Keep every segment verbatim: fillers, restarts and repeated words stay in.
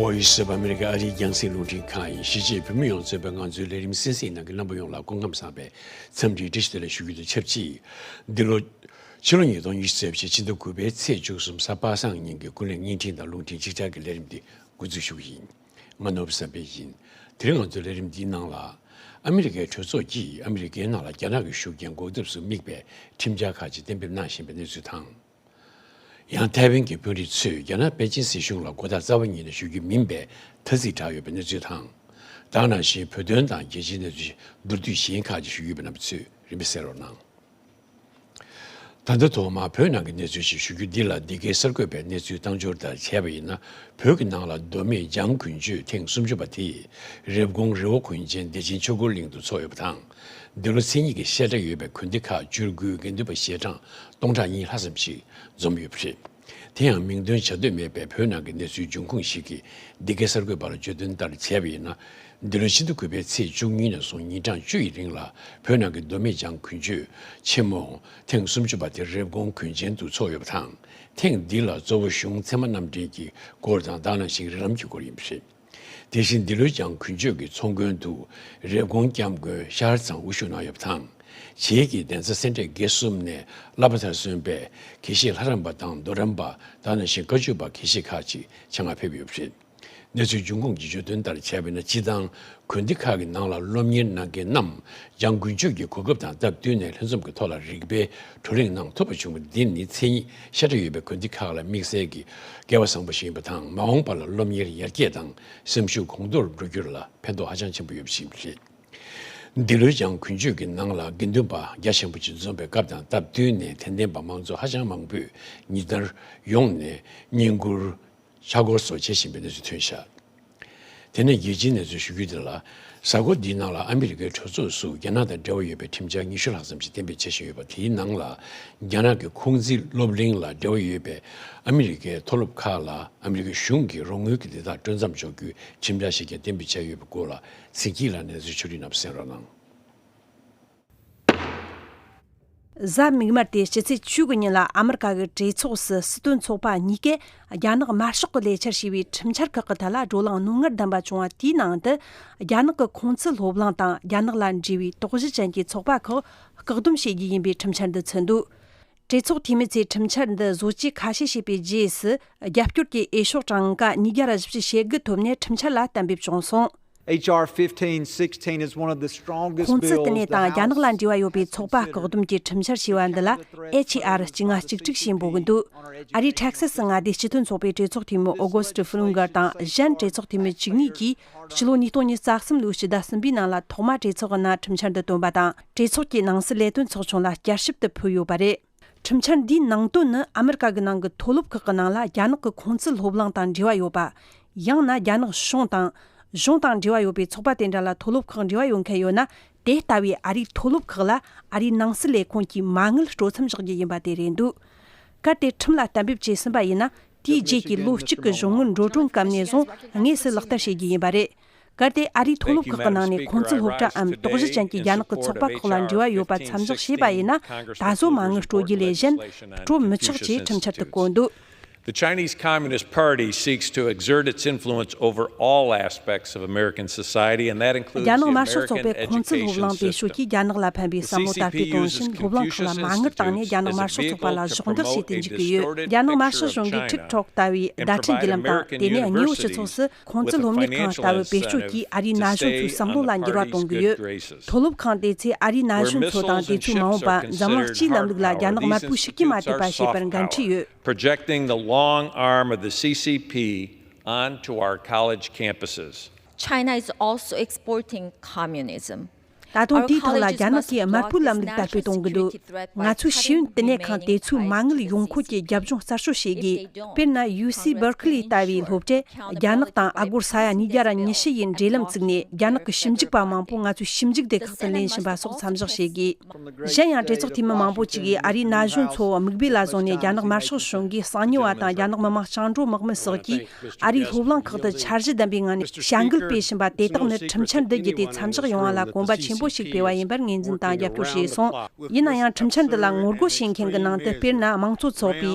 ཨོ་ཡི་སི་ཨ་མེ་རི་ཀའི་ཨ་རིའི་རྒྱང་སྲིང་རླུང་འཕྲིན་ཁང་ཡིན། གཞིས་བྱེས་བོད་མི་ཡོངས་གཙོས་པའི་ང་ཚོའི་ལས་རིམ་གསན་གཟིགས་གནང་མཁན་རྣམ་པ་ཡོངས་ལ་སྐུ་ཁམས་བཟང་བའི་འཚམས་འདྲིའི་བཀྲ་ཤིས་བདེ་ལེགས་ཞུ་རྒྱུ་དང་ཆབས་ཅིག་འདི་ལོ་ཕྱི་ལོ་ཉིས་སྟོང་ཉི་ཤུ་རྩ་བཞི་ཕྱི་ཟླ་དགུ་པའི་ཚེས་བཅུ་གསུམ་གཟའ་པ་སངས་ཉིན་གྱི་ཀུན་གླེང་བརྙན་འཕྲིན་དང་རླུང་འཕྲིན་ཅིག་ཅར་གྱི་ལས་རིམ་འདི་འགོ་འཛུགས་ཞུ་གི་ཡིན། ང་ནོར་བུ་བསམ་འཕེལ་ཡིན། དེ་རིང་ང་ཚོའི་ལས་རིམ་འདིའི་ནང་ལ། ཨ་མི་རི་ཀའི་གྲོས་ཚོགས་ཀྱིས་ཨ་མི་རི་ཀའི་ནང་ལ་རྒྱ་ནག་གི་ཤུགས་རྐྱེན་འགོག་ཐབས་སུ་དམིགས་པའི་ཁྲིམས་འཆར་ཁག་ཅིག་གཏན་འབེབས་གནང་བཞིན་པའི་གནས་ཚུལ་དང་། ཡང་ཐའེ་ཝན་གྱི་དཔོན་རིགས་ཚོས་རྒྱ་ནག་པེ་ཅིན་སྲིད་གཞུང་ལ་གོ་བརྡ་རྩ་བ་ཉིད་ནས་ཞུ་རྒྱུ་མིན་པའི་ཐ་ཚིག་བསྒྲགས་ཡོད་པའི་གནས་ཚུལ་དང་། ད་ག་ནང་བཞིན་བོད་དོན་དང་རྒྱལ་སྤྱིའི་གནས་ཚུལ་མདོར་བསྡུས་གཞན་ཁག་ཅིག་ཞུ་རྒྱུ་ཡོད་པ་རྣམས་ཚོས་རིམ་པས་གསན་རོགས་གནང་། ད་ལྟ་ཐོག་མར་བོད་ནང་གི་གནས་ཚུལ་ཞིག་ཞུ་རྒྱུ་འདི་ལ་འདི་གའི་གསར་འགོད་པས་གནས་ཚུལ་བཏང་འབྱོར་ལྟར་བྱས་པ་ཡིན་ན། བོད་ཀྱི་ནང་ལ་མདོ་སྨད་འཇང་དགུན་ཆོས་ཐེངས་སུམ་ཅུ་པ་དེ་རེབ་གོང་རི་བོ་དགོན་ཆེན་བདེ་ཆེན་ཆོས་འཁོར་གླིང་དུ་ཚོགས་ཡོད་པ་དང་། འདི་ལོ་མཚན་ཉིད་ཀྱི་བཤད་གྲྭ་ཡོད་པའི་དགོན་སྡེ་ཁག་བཅུ་དགུའི་དགེ་འདུན་པ་ཞལ་གྲངས་སྟོང་ཕྲག་གཉིས་ལྷག་ཙམ་ཞིག་འཛོམས་ཡོད་པ་རེད། དེ་ཡང་མིང་འདོན་བྱ་འདོད་མེད་པའི་བོད་ནང་གི་གནས་ཚུལ་འབྱུང་ཁུངས་ཤིག་གིས་འདི་གའི་གསར་འགོད་པ་ལ་བརྗོད་དོན་ལྟར་བྱས་པ་ཡིན་ན། འདི་ལོའི་ཕྱི་ཟླ་དགུ་པའི་ཚེས་བཅུ་གཉིས་ནས་བཟུང་ཉིན་གྲངས་བཅུ་ཡི་རིང་ལ་བོད་ནང་གི་མདོ་སྨད་འཇང་དགུན་ཆོས་ཆེན་མོ་ཐེངས་སུམ་ཅུ་པ་དེ་རེབ་གོང་དགོན་ཆེན་དུ་ཚོགས་ཡོད་པ་དང་། ཐེངས་འདི་ལ་གཙོ་བོ་གཞུང་ཚད་མ་རྣམ་འདྲེན་གྱི་སྐོར་དང་། ད་ག་ནང་བཞིན་རིགས་ལམ་གྱི་སྐོར་ཡིན་པ་རེད། དེ་བཞིན་འདི་ལོའི་འཇང་དགུན་ཆོས་ཀྱི་ཚོགས་མགོན་དུ་རེབ་གོང་སྐྱབས་མགོན་ཤར་ཚང་དབུ་བཞུགས་གནང་ཡོད་པ་དང་། རྗེས་ཀྱི་གདན་ས་སེ་འབྲས་དགེ་གསུམ་ནས་བསླབ་པ་མཐར་སོན་པའི་དགེ་བཤེས་ལྷ་རམས་པ་དང་མདོ་རམས་པ། ད་ག་ནང་བཞིན་བཀའ་བརྒྱུད་པ་དགེ་བཤེས་ཁག་ཅིག་ཆེད་མངགས་ཕེབས་ཡོད་པ་རེད། གནས་ཚུལ་འབྱུང་ཁུངས་ཀྱི་བརྗོད་དོན་ལྟར་བྱས་པ་ཡིན་ན། སྤྱིར་བཏང་དགོན་སྡེ་ཁག་གི་ནང་ལ་སློབ་གཉེར་གནང་མཁན་རྣམས་འཇང་དགུན་ཆོས་ཀྱི་གོ་སྐབས་དང་སྟབས་བསྟུན་ནས་ལྷན་འཛོམས་ཀྱི་ཐོག་ལ་རིག་པའི་བགྲོ་གླེང་གནང་ཐུབ་པ་བྱུང་བ་འདི་ནི་མཚན་ཉིད་ཤ་ཁྲག་ཡོད་པའི་དགོན་སྡེ་ཁག་ལ་དམིགས་བསལ་གྱི་སྐལ་བ་བཟང་པོ་ཞིག་ཡིན་པ་དང་། མ་འོངས་པ་ལ་སློབ་གཉེར་ཡར་རྒྱས་དང་སེམས་ཤུགས་གོང་མཐོར་འགྲོ་རྒྱུ་ལ་ཕན་ཐོགས་ཧ་ཅང་ཆེན་པོ་ཡོད་པ་ཞིག་ཡིན་པ་རེད། འདི་ལོའི་འཇང་དགུན་ཆོས་ཀྱི་ནང་ལ་དགེ་འདུན་པ་རྒྱ་ཆེན་པོ་ཅིག་འཛོམས་པའི་སྐབས་དང་སྟབས་བསྟུན་ནས་དད་ལྡན་པ་མང་ཚོགས་ཧ་ཅང་མང་པོས་ཉིན་ལྟར་ཡོང་ནས་བསྙེན་བཀུར། ཕྱག་སྐོར་སོགས་བྱེད་བཞིན་པའི་གནས་ཚུལ་ཐོན་བཞག་དེ་ནས་རྒྱལ་སྤྱིའི་གནས་ཚུལ་ཞུ་རྒྱུ་དེ་ལ། གཟའ་འཁོར་འདིའི་ནང་ལ་ཨ་མི་རི་ཀའི་གྲོས་ཚོགས་སུ་རྒྱ་ནག་དང་འབྲེལ་བ་ཡོད་པའི་ཁྲིམས་འཆར་ཉི་ཤུ་ལྷག་ཙམ་ཞིག་གཏན་འབེབས་བྱེད་བཞིན་ཡོད་པ། དེའི་ནང་ལ་རྒྱ་ནག་གི་ཁུང་ཙི་སློབ་གླིང་ལ་འབྲེལ་བ་ཡོད་པའི་ཨ་མི་རི་ཀའི་མཐོ་སློབ་ཁག་ལ་ཨ་མི་རི་ཀའི་གཞུང་གིས་རོགས་དངུལ་གྱི་དེ་དག་སྤྲོད་མཚམས་འཇོག་རྒྱུའི་ཁྲིམས་འཆར་ཞིག་ཀྱང་གཏན་འབེབས་བྱས་ཡོད་པའི་སྐོར་ལ། ཚིག་གཅིག་ལ་གནས་ཚུལ་ཕྱོགས་སྒྲིག་གནང་བ་གསན་རོགས་གནང་། གཟའ་མིག་དམར་ཏེ་ཕྱི་ཚེས་བཅུ་དགུ་ཉིན་ལ་ཨ་མི་རི་ཀ་གི་གྲོས་ཚོགས་སུ་སྲིད་དོན་ཚོགས་པ་གཉིས་ཀས་རྒྱ་ནག་དམར་ཤོག་གི་ལས་འཆར་ཞེས་པའི་ཁྲིམས་འཆར་ཁག་གི་ཐད་ལ་བགྲོ་གླེང་རྣོ་ངར་ལྡན་པ་བྱུང་བ། དེའི་ནང་དུ་རྒྱ་ནག་གི་ཁུང་ཙི་སློབ་གླིང་དང་རྒྱ་ནག་ལ་འབྲེལ་བའི་དོགས་གཞི་ཅན་གྱི་ཚོགས་པ་ཁག་བཀག་སྡོམ་བྱེད་རྒྱུ་ཡིན་པའི་ཁྲིམས་འཆར་འདི་ཚུད་འདུག་གྲོས་ཚོགས་འཐུས་མི་ཚོས་ཁྲིམས་འཆར་འདི་བཟོ་བཅོས་ཁ་ཤས་བྱས་པའི་རྗེས་སུ། རྒྱབ་སྐྱོར་གྱི་འོས་ཤོག་གྲངས་ཀ་ཉིས་བརྒྱ་བཞི་བཅུ་ཞེ་དགུ་ཐོབ་ནས་ཁྲིམས་འཆར་ལ་གཏན་འབེབས་བྱུང་སོང་། H R fifteen sixteen is one of the strongest bills the House has ever passed. ཁུང་ཙི་བསྟི་གནས་དང་རྒྱ་ནག་ལ་འབྲེལ་བ་ཡོད་པའི་ཚོགས་པ་བཀག་སྡོམ་གྱི་ཁྲིམས་འཆར་ཞེས་པ་འདི་ལ་H R གཅིག་ལྔ་གཅིག་དྲུག་ཞེས་འབོད་ཀྱི་འདུག་ཨ་རིའི་ཊེག་སཱ་སི་མངའ་སྡེའི་སྤྱི་མཐུན་ཚོགས་པའི་གྲོས་ཚོགས་འཐུས་མི་ཨོ་གོ་སི་ཊི་ཧྥུ་ལུང་གར་དང་གཞན་གྲོས་ཚོགས་འཐུས་མི་བཅུ་གཉིས་ཀྱིས་ཕྱི་ལོ་ཉིས་སྟོང་ཉི་ཤུ་རྩ་གསུམ་ལོའི་ཕྱི་ཟླ་གསུམ་པའི་ནང་ལ་ཐོག་མ་གྲོས་ཚོགས་ཀྱི་ནང་ཁྲིམས་འཆར་འདི་བཏོན་པ་དང་། གྲོས་ཚོགས་ཀྱི་ནང་སྲིད་ལས་དོན་ཚོགས་ཆུང་ལ་བསྐྱར་ཞིབ་ཏུ་ཕུལ་ཡོད་པ་རེད། ཁྲིམས་འཆར་འདིའི་ནང་དོན་ནི་ཨ་མི་རི་ཀ་གི་ནང་གི་མཐོ་སློབ་ཁག་གི་ནང་ལ་རྒྱ་ནག་གི་ཁུང་ཙི་སློབ་གླིང་དང་འབྲེལ་བ་ཡོད་པ། ཡང་ན་རྒྱ་ནག་གཞུང་དང་། གཞུང་དང་འབྲེལ་བ་ཡོད་པའི་ཚོགས་པ་དེ་འདྲ་ལ་མཐོ་སློབ་ཁག་འབྲེལ་བ་ཡོད་མཁན་ཡོད་ན། དེ་ལྟ་བུའི་ཨ་རིའི་མཐོ་སློབ་ཁག་ལ་ཨ་རིའི་ནང་སྲིད་ལས་ཁུངས་ཀྱིས་མ་དངུལ་སྤྲོད་མཚམས་བཞག་རྒྱུ་ཡིན་པ་དེ་རེད་འདུག་གལ་ཏེ་ཁྲིམས་ལ་གཏན་འབེབས་བྱས་ཟིན་པ་ཡིན་ན། དེའི་རྗེས་ཀྱི་ལོ་གཅིག་གི་གཞུང་དངུལ་འགྲོ་གྲོན་སྐབས་ནས་བཟུང་དངོས་སུ་ལག་བསྟར་བྱེད་རྒྱུ་ཡིན་པ་རེད། གལ་ཏེ་ཨ་རིའི་མཐོ་སློབ་ཁག་གི་ནང་ནས་ཁུང་ཙི་སློབ་གྲྭའམ་དོགས་གཞི་ཅན་གྱི་རྒྱ་ནག་གི་ཚོགས་པ་ཁག་ལ་འབྲེལ་བ་ཡོད་པ་མཚམས་འཇོག་བྱས་པ་ཡིན་ན། ད་གཟོད་མ་དངུལ་སྤྲོད་རྒྱུ་ལས་གཞན་སྤྲོད་མི་ཆོག་ཅེས་ཁྲིམས་འཆར་དུ་བཀོད་འདུག The Chinese Communist Party seeks to exert its influence over all aspects of American society, and that includes རྒྱ་ནག་དམར་ཤོག་ཚོགས་པའི་ཁུང་ཙི་སློབ་གླིང་བེད་སྤྱོད་ཀྱིས་རྒྱ་ནག་ལ་ཕན་པའི་བསམ་བློ་དར་སྤེལ་གཏོང་ཞིང་། སློབ་གླིང་ཁག་ལ་མ་དངུལ་བཏང་ནས་རྒྱ་ནག་དམར་ཤོག་ཚོགས་པ་ལ་གཞོགས་འདེགས་བྱེད་དུ་འཇུག་གི་ཡོད། རྒྱ་ནག་དམར་ཤོག་གཞུང་གིས་ཊིག་ཊོག་ལྟ་བུའི་བརྡ་འཕྲིན་བརྒྱུད་ལམ་དང་། དེ་ནས་དངོས་པོའི་སྤྱི་ཚོགས་སུ་ཁུང་ཙི་སློབ་གཉེར་ཁང་ལྟ་བུ་བེད་སྤྱོད་ཀྱིས་ཨ་རིའི་ན་གཞོན་ཚོའི་བསམ་བློ་ལ་འགྱུར་བ་གཏོང་གི་ཡོད། མཐོ་སློབ་ཁང་དེ་ཚོས་ཨ་རིའི་ན་གཞོན་ཚོ་དང་དེ་ཚོའི་མ་འོངས་པ་འཛམ་གླིང་སྤྱིའི་ལམ་ལུགས་ལ་རྒྱ་ནག་དམར་པོའི་ཤུགས་རྐྱེན་མ་ཐེབས་པ་བྱེད་པར་འགན་འཁྲི་ཡོད། Projecting the long arm of the C C P onto our college campuses. China is also exporting communism. ད་དུང་དེའི་ཐོག་ལ་རྒྱ་ནག་གིས་དམར་པོའི་ལམ་ལུགས་དར་སྤེལ་གཏོང་གི་འདུག་ང་ཚོའི་ཤེས་ཡོན་བསྟི་གནས་ཁང་དེ་ཚོས་མ་དངུལ་ཡོང་ཁུངས་ཀྱི་རྒྱབ་ལྗོངས་གསར་ཤོག་བྱེད་དགོས། དཔེར་ན། ཡུ་སི་བར་ཁི་ལི་ལྟ་བུའི་སློབ་གྲྭས་རྒྱ་ནག་དང་ཨ་སྒོར་ས་ཡ་ཉིས་བརྒྱ་ར་ཉི་ཤུ་ཡི་འབྲེལ་ལམ་བཙུགས་ནས། རྒྱ་ནག་གི་ཞིབ་འཇུག་པ་མང་པོ་ང་ཚོའི་ཞིབ་འཇུག་སྡེ་ཁག་ཏུ་ལེན་བཞིན་པ་སོགས་མཚམས་བཞག་བྱེད་དགོས། གཞན་ཡང་། གྲོས་ཚོགས་འཐུས་མི་མང་པོ་ཅིག་གིས་ཨ་རིའི་ན་གཞོན་ཚོ་མིག་དཔེ་ལ་བཟུང་ནས། རྒྱ་ནག་དམར་ཤོག་གཞུང་གིས་གསང་ཉུལ་བ་དང་། རྒྱ་ནག་མི་དམངས་བཅིངས་འགྲོལ་དམག་མི་སོགས་ཀྱིས་ཨ་རིའི་སློབ་གླིང་ཁག་ཏུ་འཆར་གཞི་ལྡན་པའི་ངང་ནས་བྱ་འགུལ་སྤེལ་བཞིན་པ་དེ་དག་ནི། ཁྲིམས་འཆར་འདི་བརྒྱུད་དེ་མཚམས་བཞག་ཡོང་བ་ལ་གོམ་པ་ཆེན་པོ་ཞིག་སྤེལ་བ་ཡིན་པར་ངོས་འཛིན་དང་རྒྱབ་སྐྱོར་བྱས་སོང་། ཡིན་ན་ཡང་། ཁྲིམས་འཆར་འདི་ལ་ངོ་རྒོལ་བྱེད་མཁན་གྱི་ནང་དུ། དཔེར་ན། དམངས་གཙོ་ཚོགས་པའི་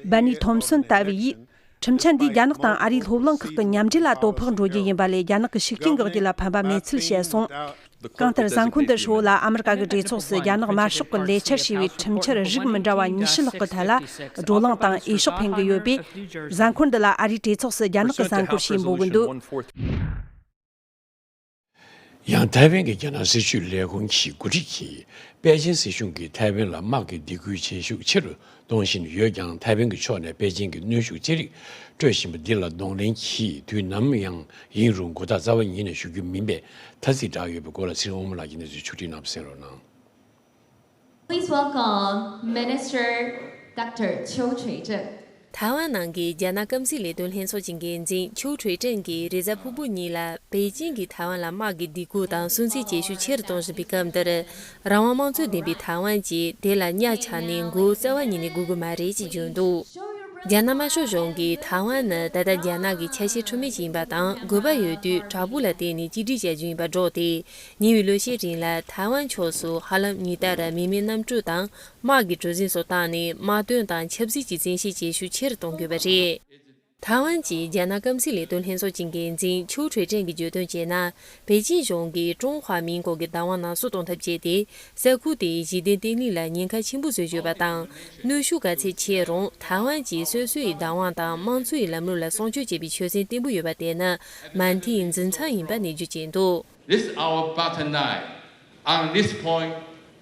སྦར་ནི་ཐོམ་སོན་ལྟ་བུ་ཡིས། ཁྲིམས་འཆར་འདིས་རྒྱ་ནག་དང་ཨ་རིའི་སློབ་གླིང་ཁག་གི་མཉམ་འབྲེལ་ལ་དོ་ཕོག་འགྲོ་རྒྱུ་ཡིན་པ་ལས། རྒྱ་ནག་གི་ཤུགས་རྐྱེན་འགག་རྒྱུ་ལ་ཕན་པ་མེད་ཚུལ་བཤད་སོང་། གང་ལྟར། གཟའ་འཁོར་འདིར་ཧྲོ་ལ་ཨ་མི་རི་ཀ་གི་གྲོས་ཚོགས་སུ་རྒྱ་ནག་དམར་ཤོག་གི་ལས་འཆར་ཞེས་པའི་ཁྲིམས་འཆར་རིགས་མི་འདྲ་བ་ཉི་ཤུ་ལྷག་གི་ཐད་ལ་བགྲོ་གླེང་དང་འོས་ཤོག་འཕེན་གྱི་ཡོད་པས། གཟའ་འཁོར་འདི་ལ་ཨ་རིའི་གྲོས་ཚོགས་སུ་རྒྱ་ནག་གི་གཟའ་འཁོར་ཞེས་འབོད་ཀྱི་འདུག་ཡང་། ཐའེ་ཝན་གྱི་རྒྱ་ནག་སྲིད་བྱུས་ལས་ཁུངས་ཀྱི་འགོ་ཁྲིད་ཀྱིས། པེ་ཅིན་སྲིད་གཞུང་གིས་ཐའེ་ཝན་ལ་དམག་གི་སྡིགས་སྐུལ་བྱེད་ཤུགས་ཆེ་རུ་གཏོང་བཞིན་ཡོད་ཀྱང་། ཐའེ་ཝན་གྱི་ཕྱོགས་ནས་པེ་ཅིན་གྱི་གནོན་ཤུགས་ཅི་རིགས་སྤྲོད་བཞིན་པ་འདི་ལ་གདོང་ལེན་གྱིས། དུས་ནམ་ཡང་ཡིན་རུང་མགོ་བཏགས་རྩ་བ་ཉིད་ནས་ཞུ་རྒྱུ་མིན་པའི་ཐ་ཚིག་བསྒྲགས་ཡོད་པའི་སྐོར་ལ། ཚེ་རིང་དབང་མོ་ལགས་ཀྱིས་གནས་ཚུལ་ཕྱོགས་བསྒྲིགས་གནང་བ་གསན་རོགས་གནང་། Please welcome Minister Doctor Qiu Chuicheng. ཐའེ་ཝན་ནང་གི་རྒྱ་ནག་སྐམ་སའི་ལས་དོན་ལྷན་ཚོགས་ཀྱི་འགན་འཛིན་ཆོའུ་ཁྲུའེ་ཀྲེང་གིས་རེས་གཟའ་ཕུར་བུ་ཉིན་ལ་པེ་ཅིང་གིས་ཐའེ་ཝན་ལ་དམག་གི་སྡིགས་སྐུལ་དང་སུན་གཙེར་བྱེད་ཤུགས་ཆེ་རུ་གཏོང་བཞིན་པའི་སྐབས་འདིར། རང་དབང་དམངས་གཙོ་ལྡན་པའི་ཐའེ་ཝན་གྱིས་དེ་ལ་གཉའ་ཆག་ནས་མགོ་བོ་རྩ་བ་ཉིད་ནས་སྒུར་དགོས་མ་རེད་ཅེས་བརྗོད་འདུག་རྒྱ་ནག་དམར་ཤོག་གཞུང་གིས་ཐའེ་ཝན་ནི་ད་ལྟ་རྒྱ་ནག་གི་ཆ་ཤས་འཕྲོད་མིན་ཞིག་ཡིན་པ་དང་། དགོས་པ་ཡོད་དུས་དྲག་པོ་ལ་བརྟེན་ནས་གཅིག་སྒྲིལ་བྱ་རྒྱུ་ཡིན་པ་སྒྲོག་སྟེ། ཉེ་བའི་ལོ་ཤས་རིང་ལ་ཐའེ་ཝན་ཕྱོགས་སུ་ཧ་ལམ་ཉིན་ལྟར་མི་མེད་གནམ་གྲུ་དང་དམག་གི་གྲུ་གཟིངས་སོགས་བཏང་ནས་དམག་དོན་དང་ཆབ་སྲིད་ཀྱི་བཙན་ཤེད་བྱེད་ཤུགས་ཆེ་རུ་གཏོང་དགོས་པ་རེད། ཐའེ་ཝན་གྱི་རྒྱ་ནག་སྐམ་སའི་ལས་དོན་ལྷན་ཚོགས་ཀྱི་འགན་འཛིན་ཆོའུ་ཁྲུའེ་ཀྲེང་གིས་བརྗོད་དོན་བྱས་ན། པེ་ཅིན་གཞུང་གིས་ཀྲུང་ཧྭ་མིན་གོང་གི་བདག་དབང་ནང་བསུ་གཏོང་ཐབས་བྱས་ཏེ། ས་ཁུལ་དེའི་གཞི་རྟེན་བརྟན་ལྷིང་ལ་ཉེན་ཁ་ཆེན་པོ་བཟོས་ཡོད་པ་དང་། གནོན་ཤུགས་ག་ཚད་ཆེ་རུང་ཐའེ་ཝན་གྱིས་སོ་སོའི་བདག་དབང་དང་དམངས་གཙོའི་ལམ་ལུགས་ལ་སྲུང་སྐྱོབ་བྱེད་པའི་ཆོད་སེམས་བརྟན་པོ་ཡོད་པ་དེ་ནི་མ་མཐའི་འཛིན་མཚམས་ཡིན་པ་ནས་བརྗོད་ཀྱིན་འདུག This is our bottom line. On this point,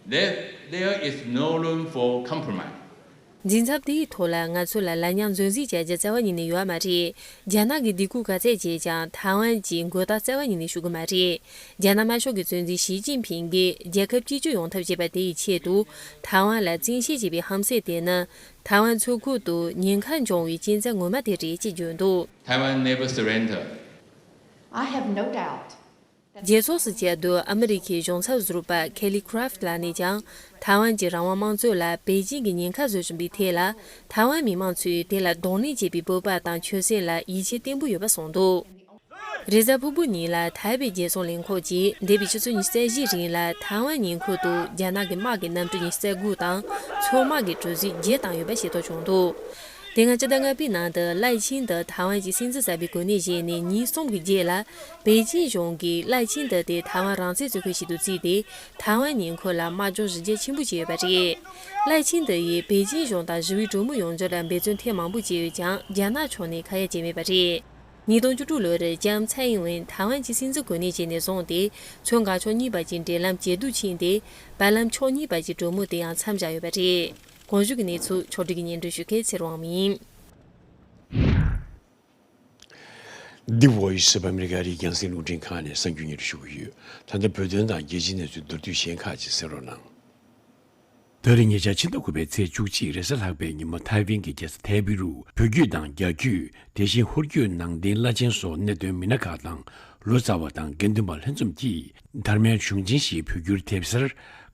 there, there is no room for compromise. འཛིན་ཚབ་དེའི་ཐོག་ལ་ང་ཚོ་ལ་ལ་ཉག་འཛུལ་འཛིང་བྱ་རྒྱུ་རྩ་བ་ཉིད་ནས་ཡོད་མ་རེད། རྒྱ་ནག་གིས་སྡིགས་སྐུལ་ག་ཚད་བྱས་ཀྱང་ཐའེ་ཝན་གྱིས་མགོ་བཏགས་རྩ་བ་ཉིད་ནས་ཞུ་གི་མ་རེད། རྒྱ་ནག་དམར་ཤོག་གི་གཙོ་འཛིན་ཞི་ཅིན་ཕིང་གིས་རྒྱལ་ཁབ་གཅིག་གྱུར་ཡོང་ཐབས་བྱེད་པ་དེ་ཡི་ཆེད་དུ། ཐའེ་ཝན་ལ་བཙན་ཤེད་བྱེད་པའི་ཧམ་སེམས་དེ་ནི། ཐའེ་ཝན་མཚོ་ཁུལ་དུ་ཉེན་ཁ་འབྱུང་བའི་རྐྱེན་རྩ་ངོ་མ་དེ་རེད་ཅེས་བརྗོད་འདུག Taiwan never surrender. I have no doubt. རྒྱལ་ཚོགས་སུ་བཅར་དུས་ཨ་མི་རི་ཁའི་གཞུང་ཚབ་ཟུར་པ་ཁེ་ལི་ཁི་རེ་ཕི་ལགས་ནས་ཀྱང་། ཐའེ་ཝན་གྱི་རང་དབང་དམངས་གཙོ་ལ་པེ་ཅིང་གིས་ཉེན་ཁ་བཟོ་བཞིན་པའི་ཐད་ལ། ཐའེ་ཝན་མི་མང་ཚོས་དེ་ལ་གདོང་ལེན་བྱེད་པའི་སྤོབས་པ་དང་ཆོད་སེམས་ལ་ཡིད་ཆེས་བརྟན་པོ་ཡོད་པ་གསུངས་འདུག་རེས་གཟའ་ཕུར་བུ་ཉིན་ལ་ཐའེ་པེ་རྒྱལ་སྲུང་ལས་ཁུངས་ཀྱིས་འདས་པའི་ཆུ་ཚོད་ཉི་ཤུ་རྩ་བཞིའི་རིང་ལ་ཐའེ་ཝན་ཉེ་འཁོར་དུ་རྒྱ་ནག་གི་དམག་གི་གནམ་གྲུ་ཉི་ཤུ་རྩ་དགུ་དང་མཚོ་དམག་གི་གྲུ་གཟིངས་བརྒྱད་བཏང་ཡོད་པ་ཤེས་རྟོགས་བྱུང་འདུག་དེ་སྔ་ཕྱི་ཟླ་ལྔ་པའི་ནང་དུ་ལའེ་ཆིང་དུ་ཐའེ་ཝན་གྱི་སྲིད་འཛིན་གསར་པའི་གོ་གནས་བཞེས་ནས་ཉིན་གསུམ་གྱི་རྗེས་ལ། པེ་ཅིན་གཞུང་གིས་ལའེ་ཆིང་དུ་དེ་ཐའེ་ཝན་རང་བཙན་རྩོད་ཁང་ཞིག་ཏུ་བརྩིས་ཏེ། ཐའེ་ཝན་ཉེ་འཁོར་ལ་དམག་སྦྱོང་གཞི་རྒྱ་ཆེན་པོ་བྱས་ཡོད་པ་རེད། ལའེ་ཆིང་དུ་ཡིས་པེ་ཅིན་གཞུང་དང་ཞི་བའི་གྲོས་མོལ་ཡོང་རྒྱུར་འབད་བརྩོན་ཐེངས་མང་པོ་བྱས་ཡོད་ཀྱང་། རྒྱ་ནག་ཕྱོགས་ནས་ཁ་ཡ་བྱས་མེད་པ་རེད། ཉིས་སྟོང་བཅུ་དྲུག་ལོར་ལྕམ་ཚའེ་ཨིན་ཝེན་ཐའེ་ཝན་གྱི་སྲིད་འཛིན་གོ་གནས་བྱས་ནས་བཟུང་སྟེ། མཚོ་འགག་ཕྱོགས་གཉིས་བར་གྱི་འབྲེལ་ལམ་ཇེ་སྡུག་ཕྱིན་ཏེ། བར་ལམ་ཕྱོགས་གཉིས་བར་གྱི་གྲོས་མོལ་དེ་ཡང་མཚམས་བཞག་ཡོད་པ་རེད། གོང་ཞུས་ཀྱི་གནས་ཚུལ་ཕྱོགས་བསྒྲིགས་ཀྱིས་སྙན་སྒྲོན་ཞུ་མཁན་ཚེ་རིང་དབང་མོ་ཡིན། The Voice of America ཨ་རིའི་རྒྱང་སྲིང་རླུང་འཕྲིན་ཁང་ནས་གསར་འགྱུར་སྙན་སྒྲོན་ཞུ་གི་ཡོད། ད་ལྟ་བོད་དོན་དང་རྒྱལ་སྤྱིའི་གནས་ཚུལ་མདོར་བསྡུས་གཞན་ཁག་ཅིག་གསན་རོགས་གནང་། ད་རེས་ཉེ་ཆར་ཕྱི་ཟླ་དགུ་པའི་ཚེས་བཅུ་གཅིག་རེས་གཟའ་ལྷག་པའི་ཉིན་མོ་ཐའེ་ཝན་གྱི་རྒྱལ་ས་ཐའེ་པེ་རུ་བོད་བརྒྱུད་དང་རྒྱ་བརྒྱུད། དེ་བཞིན་ཧོར་བརྒྱུད་ནང་བསྟན་བླ་ཆེན་སོགས་གནད་དོན་མི་སྣ་ཁག་དང་ལོ་ཙཱ་བ་དང་དགེ་འདུན་པ་ལྷན་འཛོམས་ཀྱིས་དྷརྨའི་གཞུང་ཆེན་བཞིའི་བོད་བསྒྱུར་དེབ་གསར་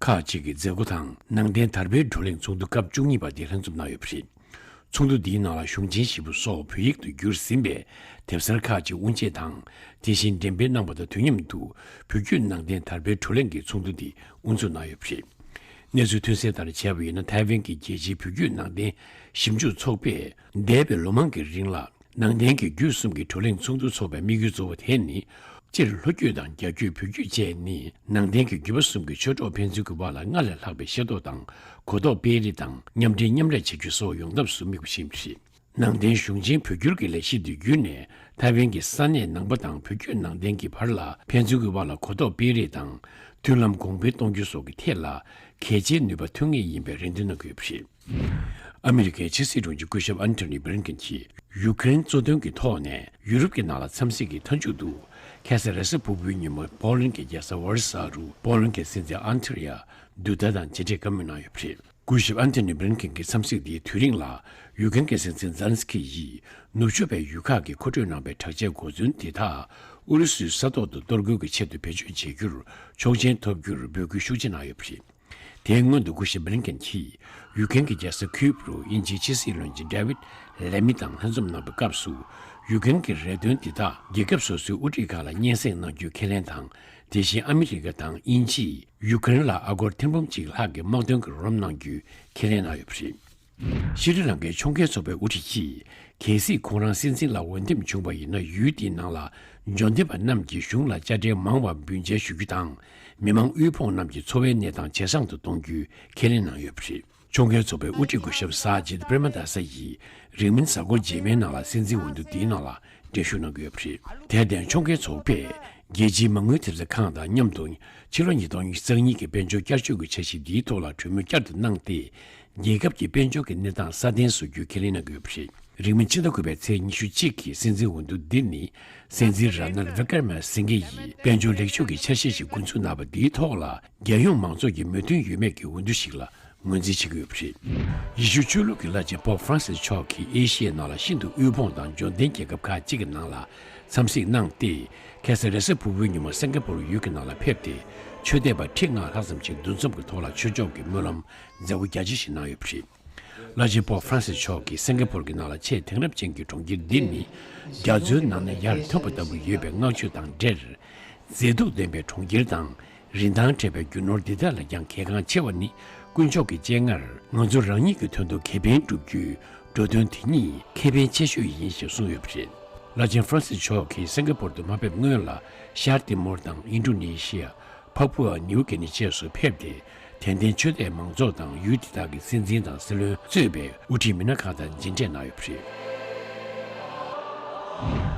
ཁག་ཅིག་གི་མཛད་སྒོ་དང་ནང་བསྟན་དར་སྤེལ་བགྲོ་གླེང་ཚོགས་འདུ་སྐབས་བཅུ་གཉིས་པ་དེ་ལྷན་འཛོམས་གནང་ཡོད་པ་རེད། ཚོགས་འདུ་འདིའི་ནང་ལ་གཞུང་ཆེན་བཞི་པོ་སོགས་བོད་ཡིག་ཏུ་བསྒྱུར་ཟིན་པའི་དེབ་གསར་ཁག་ཅིག་དབུ་འབྱེད་དང་། དེ་བཞིན་འགྲེམས་སྤེལ་གནང་བ་དང་དུས་མཉམ་དུ་བོད་བརྒྱུད་ནང་བསྟན་དར་སྤེལ་བགྲོ་གླེང་གི་ཚོགས་འདུ་འདི་དབུ་འཛུགས་གནང་ཡོད་པ་རེད། གནས་ཚུལ་ཐོན་གསལ་ལྟར་བྱས་པ་ཡིན་ན། ཐའེ་ཝན་གྱི་རྒྱལ་སྤྱིའི་བོད་བརྒྱུད་ནང་བསྟན་ཞིབ་འཇུག་ཚོགས་པས་འདས་པའི་ལོ་མང་གི་རིང་ལ་ནང་བསྟན་གྱི་བརྒྱུད་གསུམ་གྱི་བགྲོ་གླེང་ཚོགས་འདུ་འཚོགས་པའི་དམིགས་ཡུལ་གཙོ་བོ་དེ་ནི། སྤྱིར་ལྷོ་བརྒྱུད་དང་རྒྱ་བརྒྱུད་བོད་བརྒྱུད་བཅས་ནི་ནང་བསྟན་གྱི་བརྒྱུད་པ་གསུམ་གྱི་ཆོས་གྲོགས་ཕན་ཚུན་གྱི་བར་ལ་སྔར་ལས་ལྷག་པའི་ཤེས་རྟོགས་དང་གོ་རྟོགས་སྤེལ་རེས་དང་མཉམ་འབྲེལ་མཉམ་ལས་བྱ་རྒྱུ་སོགས་ཡོང་ཐབས་སུ་དམིགས་པ་ཞིག་ཡིན་པ་རེད། ནང་བསྟན་གཞུང་ཆེན་བོད་བསྒྱུར་གྱི་ལས་གཞི་འདི་བརྒྱུད་ནས་ཐའེ་ཝན་གྱི་ས་གནས་ནང་པ་དང་བོད་བརྒྱུད་ནང་བསྟན་གྱི་བར་ལ་ཕན་ཚུན་གྱི་བར་ལ་གོ་རྟོགས་སྤེལ་རེས་དང་མཐུན་ལམ་གོང་འཕེལ་གཏོང་རྒྱུ་སོགས་ཀྱི་ཐད་ལ་གལ་ཆེའི་ནུས་པ་ཐོན་ངེས་ཡིན་པའི་རེ་འདུན་གནང་གི་ཡོད་པ་རེད། ཨ་མི་རི་ཀའི་ཕྱི་སྲིད་དྲུང་ཆེ་སྐུ་ཞབས་ཨན་ཐོ་ནི་བྷི་ལིན་ཀེན་གྱིས་ཡུ་ཀེ་རེན་གཙོ་འདོན་གྱི་ཐོག་ནས་ཡུ་རོབ་ཀྱི་ནང་ལ་འཚམས་གཟིགས་ཀྱི་མཐའ་མཇུག་ཏུ་ཁ་སང་རེས་གཟའ་ཕུར་བུའི་ཉིན་མོ་པོ་ལན་གྱི་རྒྱལ་ས་ཝར་སཱ་རུ་པོ་ལན་གྱི་སྲིད་འཛིན་ཨན་ཐེ་རི་ཡ་དུ་ཏཱ་དང་མཇལ་འཕྲད་བཀའ་མོལ་གནང་ཡོད་པ་རེད། སྐུ་ཞབས་ཨན་ཐོ་ནི་བྷི་ལིན་ཀེན་གྱི་འཚམས་གཟིགས་འདིའི་དུས་རིང་ལ་ཡུ་ཀེ་རེན་གྱི་སྲིད་འཛིན་ཛེ་ལན་སི་ཀི་ཡིས་ནུབ་ཕྱོགས་པའི་ཡུལ་ཁག་གིས་མཁོ་སྤྲོད་གནང་བའི་དྲག་ཆས་གོ་མཚོན་དེ་དག་ཨུ་རུ་སུའི་ས་ཐོག་ཏུ་གཏོར་རྒོལ་གྱི་ཆེད་དུ་བེད་སྤྱོད་བྱེད་རྒྱུར་ཆོག་མཆན་ཐོབ་རྒྱུར་འབོད་སྐུལ་ཤུགས་ཆེ་གནང་ཡོད་པ་རེད། དེའི་སྔོན་དུ་སྐུ་ཞབས་བྷི་ལིན་ཀེན་གྱིས་ཡུ་ཀེ་རེན་གྱི་རྒྱལ་ས་ཁིའུབ་རུ་དབྱིན་ཇིའི་ཕྱི་སྲིད་བློན་ཆེན་ཌེ་ཝིད་ལེ་མི་དང་ལྷན་འཛོམས་གནང་བའི་སྐབས་སུ། ཡུ་ཀེ་རེན་གྱི་རེ་འདུན་འདི་དག་རྒྱལ་ཁབ་སོ་སོའི་དབུ་ཁྲིད་ཁག་ལ་སྙན་སེང་གནང་རྒྱུའི་ཁས་ལེན་དང་། དེ་བཞིན་ཨ་མི་རི་ཀ་དང་དབྱིན་ཇིས་ཡུ་ཀེ་རེན་ལ་ཨ་སྒོར་ཐེར་འབུམ་གཅིག་ལྷག་གི་དམག་དོན་གྱི་རོགས་རམ་གནང་རྒྱུའི་ཁས་ལེན་གནང་ཡོད་པ་རེད། ཤྲི་ལང་ཀའི་ཕྱོགས་འགལ་ཚོགས་པའི་དབུ་ཁྲིད་ཀྱིས། གལ་སྲིད་ཁོང་རང་སྲིད་འཛིན་ལ་འོས་འདེམས་བྱུང་བ་ཡིན་ན། ཡུལ་དེའི་ནང་ལ་འབྱོར་ལྡན་པ་རྣམས་ཀྱིས་གཞུང་ལ་དཔྱ་ཁྲལ་མང་བ་འབུལ་འཇལ་ཞུ་རྒྱུ་དང་། མི་མང་དབུལ་ཕོངས་རྣམས་ཀྱི་འཚོ་བའི་གནས་སྟངས་ཇེ་བཟང་དུ་གཏོང་རྒྱུའི་ཁས་ལེན་གནང་ཡོད་པ་རེད། ཕྱོགས་འགལ་ཚོགས་པའི་དབུ་ཁྲིད་སྐུ་ཞབས་སཱ་ཇིད་པྲེ་མ་དཱ་ས་ཡིས་རིང་མིན་གཟའ་འཁོར་རྗེས་མའི་ནང་ལ་སྲིད་འཛིན་འོས་བསྡུ་འདིའི་ནང་ལ་འགྲན་ཞུགས་གནང་གི་ཡོད་པ་རེད། དེར་བརྟེན་ཕྱོགས་འགལ་ཚོགས་པས་རྒྱལ་སྤྱིའི་མ་དངུལ་ཐེབས་རྩ་ཁང་དང་མཉམ་དུ་ཕྱི་ལོ་ཉིས་སྟོང་ཉི་ཤུ་རྩ་གཉིས་ཀྱི་དཔལ་འབྱོར་བསྐྱར་བཅོས་ཀྱི་འཆར་གཞི་འདིའི་ཐོག་ལ་གྲོས་མོལ་བསྐྱར་དུ་གནང་སྟེ། རྒྱལ་ཁབ་ཀྱི་དཔལ་འབྱོར་གྱི་གནས་སྟངས་སྲ་བརྟན་བཟོ་རྒྱུའི་ཁས་ལེན་གནང་གི་ཡོད་པ་རེད། རིང་མིན་ཕྱི་ཟླ་དགུ་པའི་ཚེས་ཉི་ཤུ་གཅིག་གི་སྲིད་འཛིན་འོས་བསྡུ་འདི་ནི། སྲིད་འཛིན་ར་ནལ་བི་ཀར་མ་སིང་གེ་ཡིས་དཔལ་འབྱོར་ལེགས་ཕྱོགས་ཀྱི་འཆར་གཞི་ཞིག་འགོ་འཛུགས་གནང་བ་འདིའི་ཐོག་ལ། རྒྱལ་ཡོངས་མང་ཚོགས་ཀྱི་མོས་མཐུན་ཡོད་མེད་ཀྱི་འོས་བསྡུ་ཞིག་ལ་ངོས་འཛིན་བྱེད་ཀྱི་ཡོད་པ་རེད། ཡེ་ཤུ་ཆོས་ལུགས་ཀྱི་བླ་ཆེན་པོབ་ཧྥ་རན་སིས་མཆོག་གིས་ཨེ་ཤི་ཡའི་ནང་ལ་ཤིན་ཏུ་དབུལ་ཕོངས་དང་འབྱོར་ལྡན་རྒྱལ་ཁབ་ཁག་ཅིག་གི་ནང་ལ་འཚམས་གཟིགས་གནང་སྟེ། ཁ་སང་རེས་གཟའ་ཕུར་བུའི་ཉིན་མོ་སིང་ག་པོར་ཡུལ་གྱི་ནང་ལ་ཕེབས་ཏེ། ཆོས་དད་པ་ཁྲི་ལྔ་ལྷག་ཙམ་ཞིག་འདུ་འཛོམས་ཀྱི་ཐོག་ལ་ཆོས་ཕྱོགས་ཀྱི་སྨོན་ལམ་མཛད་སྒོ་རྒྱ་ཆེ་ཞིག་གནང་ཡོད་པ་རེད། བླ་ཆེན་པོབ་ཧྥ་རན་སིས་མཆོག་གིས་སིང་ག་པོར་གྱི་ནང་ལ་ཆེས་དེང་རབས་ཅན་གྱི་གྲོང་ཁྱེར་འདི་ནི། རྒྱ་མཚོའི་ནང་ནས་ཡར་ཐོན་པ་ལྟ་བུ་ཡོད་པའི་བསྔགས་བརྗོད་དང་འབྲེལ། མཛེས་སྡུག་ལྡན་པའི་གྲོང་ཁྱེར་དང་། རིན་ཐང་བྲལ་བའི་རྒྱུ་ནོར་འདི་དག་ལས་ཀྱང་གལ་འགངས་ཆེ་བ་ནི། དཀོན་མཆོག་གི་སྤྱན་སྔར་ང་ཚོ་རང་ཉིད་ཀྱི་དོན་དུ་ཁེ་ཕན་བསྒྲུབ་རྒྱུའི་འགྲོ་དོན་དེ་ཉིད་ཁེ་ཕན་ཆེ་ཤོས་ཡིན་ཞེས་གསུངས་ཡོད་པ་རེད། བླ་ཆེན་ཧྥ་རན་སིས་མཆོག་གིས་སིང་ག་པོར་དུ་མ་ཕེབས་སྔོན་ལ། ཤར་ཏི་མོར་དང་ཨིན་ཌོ་ནེ་ཤི་ཡ། ཕ་པུ་ཨ་ནིའུ་གི་ནི་བཅས་སུ་ཕེབས་ཏེ། དད་ལྡན་ཆོས་དད་མང་ཚོགས་དང་ཡུལ་དེ་དག་གི་སྲིད་འཛིན་དང་སྲིད་བློན་གཙོས་པའི་དབུ་ཁྲིད་མི་སྣ་ཁག་དང་མཇལ་འཕྲད་གནང་ཡོད་པ་རེད།